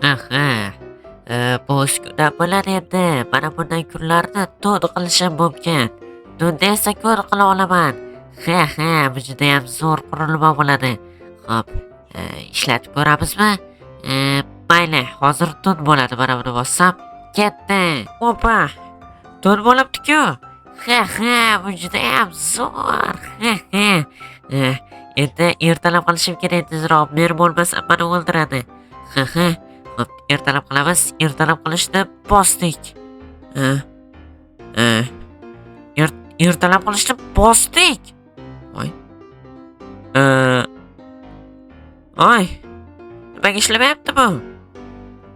Ha. Bu uskuna bo'ladi endi. Mana bunday kunlarni tun qilishim mumkin. Tunda esa ko'r qila olaman. Ha, bu judayam zo'r qurilma bo'ladi. Xo'p, ishlatib ko'ramizmi? Mayli, hozir tun bo'ladi. Mana buni bossam, ketdi. Opa! Tun bo'libdi-ku. Ha, bu judayam zo'r. Ha. Endi ertalab qilishim kerak tezroq. Mer bo'lmasa meni o'ldiradi. Ha. Xo'p, ertalab qilamiz. Ertalab qilishni bosdik. Ertalab qilishni bosdik. Voy. Oy. Nimaga ishlamayapti bu?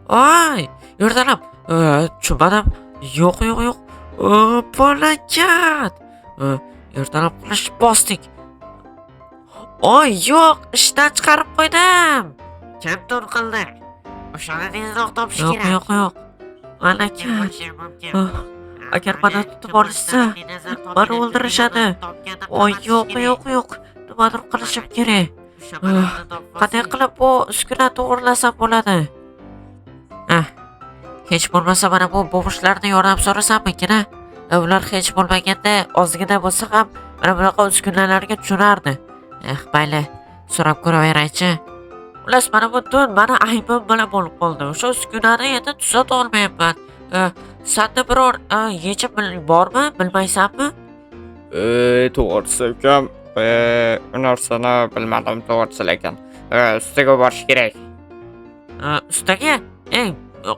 Oy, ertalab. Tushunmadim. Yo'q, yo'q, yo'q. Palakat. Ertalab qilish bosdik. Oy, yo'q, ishdan chiqarib qo'ydim. Kim tun qildi? O'shani tezroq topish Yo'q, kerak. yo'q, yo'q. Palakat. Kim bo'lishi mumkin? Oh, agar meni tutib olishsa, meni o'ldirishadi. Oy, yo'q, yo'q, yo'q. Nimadir qilishim kerak. Qanday qilib bu uskuna to'g'rilasam bo'ladi? Ah, hech bo'lmasa mana bu бомж larni yordam so'rasammikin, a? Ular hech bo'lmaganda ozgina bo'lsa ham mana bunaqa uskunalarga tushunardi. Eh, mayli, so'rab ko'raveraychi. Xullas, mana bu tun mani aybim bilan bo'lib qoldi. O'sha uskunani endi tuzata olmayapman. Senda biror yechim bormi? Bilmaysanmi? To'g'risi ukam, u narsani bilmadim to'g'risi lekin. Ustiga borish kerak. Ustaga? Ey,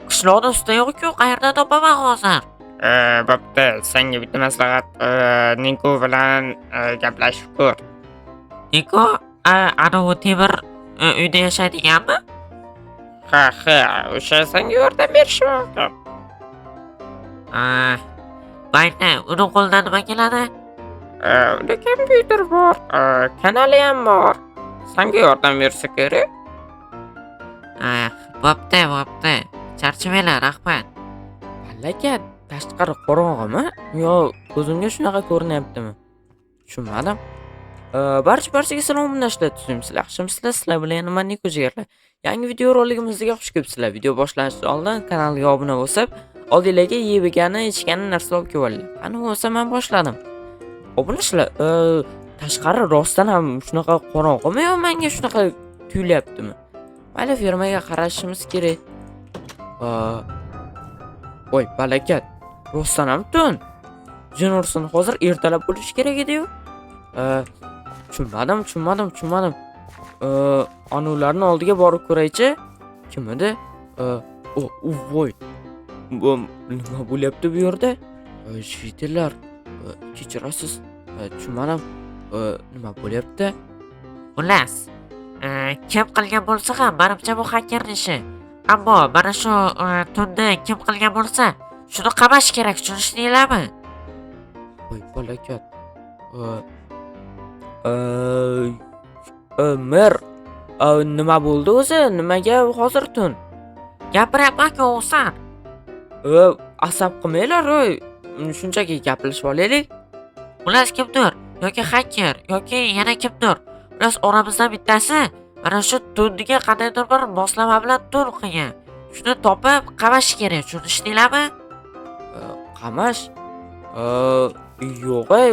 qishloqda usta yo'q-ku, qayerdan topaman hozir? Bo'pti, senga bitta maslahat, Niko bilan gaplashib ko'r. Niko, anavi temir uyda yashaydiganmi? Ha, o'sha senga yordam berishi mumkin. Mayli, uni qo'lidan nima keladi? Unda kompyuter bor, kanali ham bor. Senga yordam bersa kerak. Bo'pti, bo'pti. Charchamanglar, rahmat. Palakat, tashqari qorong'imi yo ko'zimga shunaqa ko'rinyaptimi? Tushunmadim. Barcha barchaga salom, obunachilar, tuzukmisizlar, yaxshimisizlar? Sizlar bilan yana man, Niko Jigarlar. Yangi video roligimizga xush kelibsizlar. Video boshlanishidan oldin kanalga obuna bo'lib, oldinglarga yeb yegani, ichgani narsalar olib kelib olinglar. Qani bo'lsa men boshladim. Obunachilar, tashqari rostdan ham shunaqa qorong'imi yo menga shunaqa tuyulyaptimi? Mayli, fermaga qarashimiz kerak. Voy, palakat. Rostdan ham tun. Jin ursin, hozir ertalab bo'lishi kerak edi-yu. Tushunmadim, tushunmadim, tushunmadim. Ana oldiga borib ko'raychi. Kim edi? O, u voy. Bu nima bo'lyapti bu yerda? Житель lar, kechirasiz. Tushunmadim. Nima bo'lyapti? Xullas, kim qilgan bo'lsa ham, manimcha bu xakerning ishi. Ammo mana shu tunni kim qilgan bo'lsa, shuni qamash kerak, tushunishdinglarmi? Voy, palakat. Mer, nima bo'ldi o'zi? Nimaga hozir tun? Gapiryapman-ku, o'g'san. Asab qilmanglar, oy. Shunchaki gaplashib olaylik. Xullas, kimdir yoki xaker yoki yana kimdir. Xullas, oramizdan bittasi mana shu tunniga qandaydir bir moslama bilan tun qilgan. Shuni topib qamash kerak, tushunishdinglarmi? Qamash? Yo'q, ey,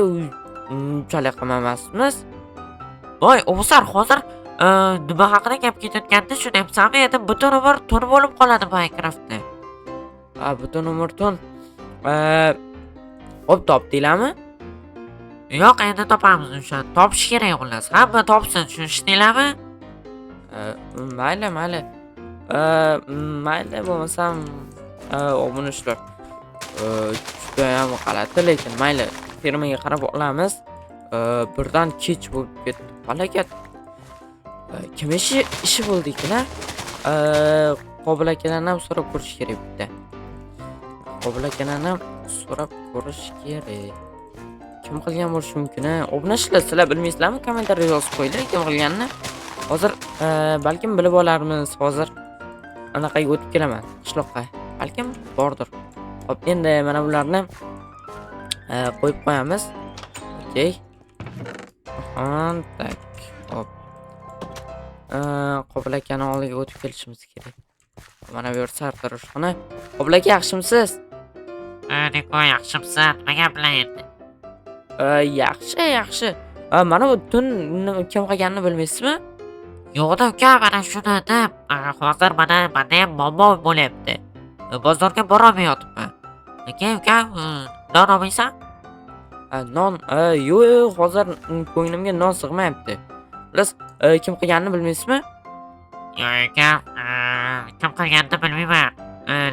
unchalik qilmamasmiz. Voy, o'g'sar, hozir nima haqida gap ketayotganini tushunyapsanmi? Endi butun umr tun bo'lib qoladi Minecraftda. Ha, butun umr tun. Xo'p, topdinglarmi? Yo'q, endi topamiz o'shani. Topish kerak xullas. Hamma topsin, tushunishdinglarmi? Mayli, mayli. Mayli, bo'lmasam, obunachilar. Judayam g'alati, lekin mayli, fermaga qarab olamiz. Birdan kech bo'lib ketdi. Palakat. Kim ishi bo'ldi ekan, a? Qobil akadan ham so'rab ko'rish kerak bitta. Qobil akadan ham so'rab ko'rish kerak. Kim qilgan bo'lishi mumkin, a? Obunachilar, sizlar bilmaysizlarmi? Kommentariyada yozib qo'yinglar kim qilganini. Hozir balkim bilib olarmiz. Hozir anaqaga o'tib kelaman, qishloqqa. Balkim bordir. Xo'p, endi mana bularni qo'yib qo'yamiz. Okey. Aha, так. Xo'p. Qobil akani oldiga o'tib kelishimiz kerak. Mana bu yer sartaroshxona. Hop, aka, yaxshimisiz? Niko, yaxshimisan? Nima gaplar endi? Yaxshi, yaxshi. Mana bu tun kim qilganini bilmaysizmi? Yo'qda uka, mana shuni deb, hozir mana menda ham muammo bo'lyapti. Bozorga borolmayapman. Aka, uka, non olmaysan? Non, yo'q, yo'q, hozir ko'nglimga non sig'mayapti. Xullas, kim qilganini bilmaysizmi? Yo'q uka, kim qilganini bilmayman.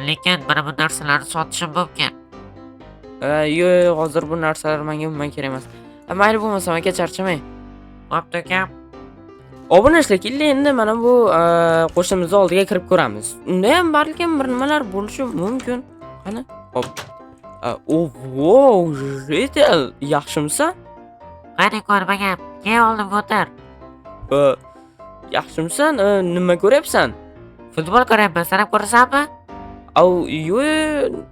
Lekin mana bu narsalarni sotishim mumkin. Yo'q, yo'q, hozir bu narsalar menga umuman kerak emas. Mayli bo'lmasam aka, charchamang. Bo'pti uka. Obunachilar, keldi endi mana bu qo'shnimizni oldiga kirib ko'ramiz. Unda ham balkim bir nimalar bo'lishi mumkin. Qani? Hop. O, житель, yaxshimisan? Qani nima gap? Kel oldimga o'tir. Yaxshimisan? Nima ko'ryapsan? Futbol ko'ryapman, sen ham ko'rasanmi? Au, yo'q,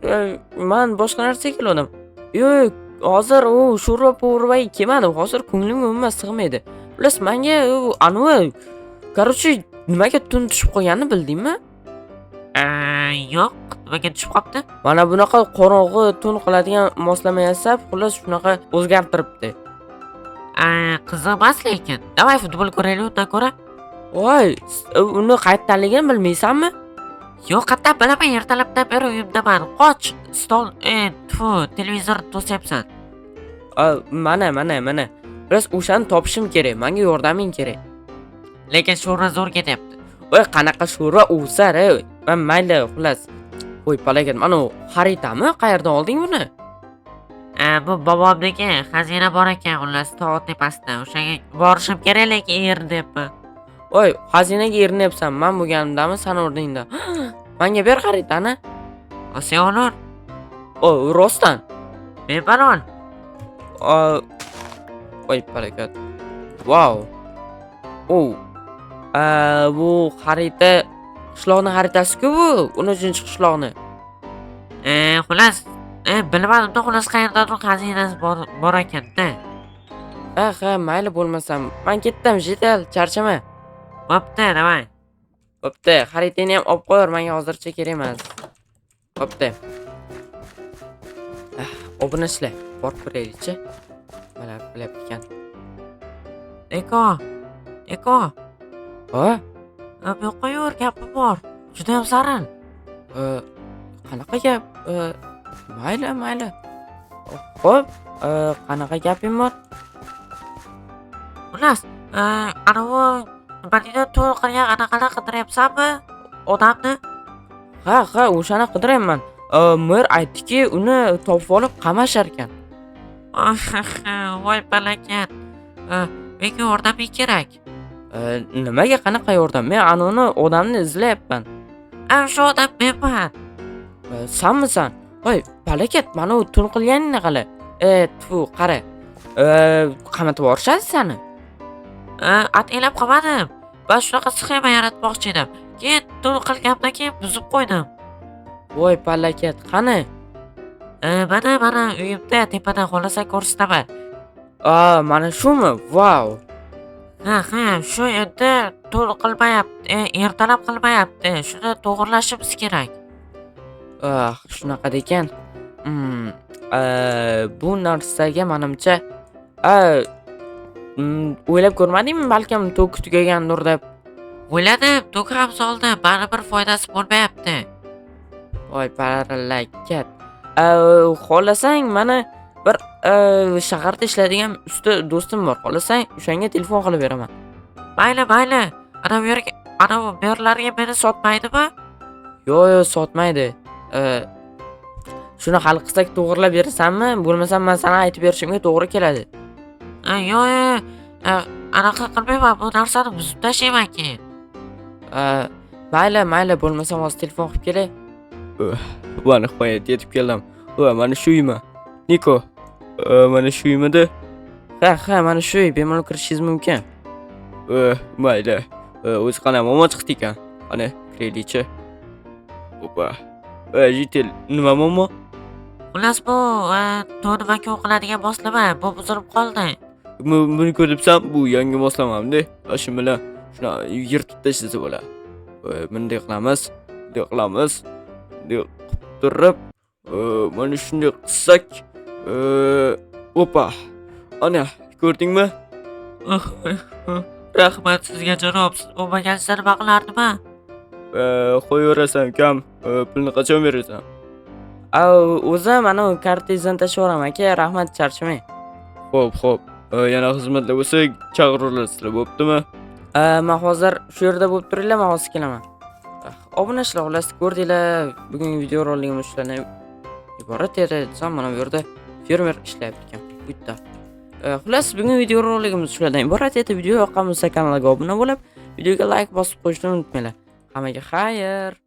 man boshqa narsaga kelgandim. Yo'q, hozir u sho'rva po'rvaga kelmadim. Hozir ko'nglimga umuman sig'maydi. Xullas, menga u anavi, короче, nimaga tun tushib qolganini bildingmi? Yo'q, nimaga tushib qolibdi? Mana bunaqa qorong'i tun qiladigan moslama yasab, xullas shunaqa o'zgartiribdi. Qiziq emas lekin. Давай futbol ko'raylik undan ko'ra. Voy, uni qayerdanligini bilmaysanmi? Yo'q, qayerdan bilaman, ertalabdan beri uyimdaman. Qoch, stol, tfu, televizorni to'syapsan. Mana, mana, mana. Biroz o'shani topishim kerak. Menga yordaming kerak. Lekin sho'rva zo'r ketyapti. Voy, qanaqa sho'rva o'sar, ey. Man mayli, xullas. Qo'y, palakat, mana u xaritami? Qayerdan olding buni? Bu bobomniki, xazina bor ekan, xullas, tog' tepasida. O'shaga borishim kerak, lekin erinayapman. Voy, xazinaga erinyapsan. Man bo'lganimdami, san o'rningda. Menga ber xaritani. Sen olur. O, rostdan. Bemalol. Voy, palakat. Vau. O. Bu xarita qishloqni xaritasi-ku bu. 13-qishloqni. Xullas, bilmadim-da, xullas qayerdadir xazinasi bor ekanda. Ha, ha, mayli bo'lmasam. Men ketdim, житель, charchama. Bo'pti, давай. Bo'pti, xaritani ham olib qo'yar, menga hozircha kerak emas. Bo'pti. Obunachilar, borib ko'raylikchi. Mana bilyapti ekan. Eko. Eko. Ha? Bu yoqqa yur, gapim bor. Juda ham zaril. Qanaqa gap? Mayli, mayli. Xo'p, qanaqa gaping bor? Xullas, anavi nima deydi, to'y qilgan anaqalar qidiryapsanmi? Odamni? Ha, ha, o'shani qidiryapman. Mer aytdiki, uni topib olib qamashar ekan. Voy palakat. Menga yordaming kerak. Nimaga, qanaqa yordam? Men anavini odamni izlayapman. O'sha odam menman. Sanmisan? Voy, palakat, mana u tun qilganingni qara. E, tfu, qara. Qamatib yuborishadi seni. Ataylab qilmadim. Man shunaqa sxema yaratmoqchi edim. Keyin tun qilgandan keyin buzib qo'ydim. Voy palakat, qani? Mana, mana uyimda tepada, xohlasa ko'rsataman. A, mana shumi? Vau. Ha, shu endi tun qilmayapti, ertalab qilmayapti. Shuni to'g'irlashimiz kerak. Ah, shunaqa ekan. Bu narsaga manimcha, o'ylab ko'rmadingmi, balkim tok tugagandir deb? O'yladim, tok ham soldim, baribir foydasi bo'lmayapti. Voy palakat. Xohlasang mana bir shaharda ishlaydigan usta do'stim bor. Xohlasang o'shanga telefon qilib beraman. Mayli, mayli. Ana bu yerga, ana bu merlarga meni sotmaydimi? Yo'q, yo'q, sotmaydi. Shuni hal qilsak to'g'irlab berasanmi? Bo'lmasam men sana aytib berishimga to'g'ri keladi. Yo'q, yo'q, anaqa qilmayman, bu narsani buzib tashlayman keyin. Mayli, mayli, bo'lmasam hozir telefon qilib kelay. Va nihoyat yetib keldim. Va mana shu uymi? Niko, mana shu uymidi? Ha, ha, mana shu uy, bemalol kirishingiz mumkin. Mayli. O'zi qanday muammo chiqdi ekan? Qani, kiraylikchi. Opa. Житель, nima muammo? Xullas bu to'ni vakuum qiladigan moslama, bu buzilib qoldi. Buni ko'ribsan, bu yangi moslamamda. Shu bilan shuni yirtib tashlasa bo'ladi. Bunday qilamiz. Bunday qilamiz. Bunday qilib turib, mana shunday qilsak, opa. Ana, ko'rdingmi? Rahmat sizga, janob. Siz bo'lmaganingizda nima qilardim a? Qo'yaverasan, ukam. Pulni qachon berasan? O'zi mana u kartangizdan tashlayveraman, aka, rahmat, charchamang. Xo'p, xo'p. Yana xizmatlar bo'lsa, chaqiraverasizlar, bo'ptimi? Man hozir shu yerda bo'lib turinglar, man hozir kelaman. Obunachilar, xullas, ko'rdinglar, bugungi videoroligimiz shulardan iborat edi desam, mana bu yerda fermer ishlayapti ekan bu yerda. Xullas, bugungi videoroligimiz shulardan iborat edi. Video yoqqan bo'lsa, kanalga obuna bo'lib, videoga layk bosib qo'yishni unutmanglar. Hammaga xayr.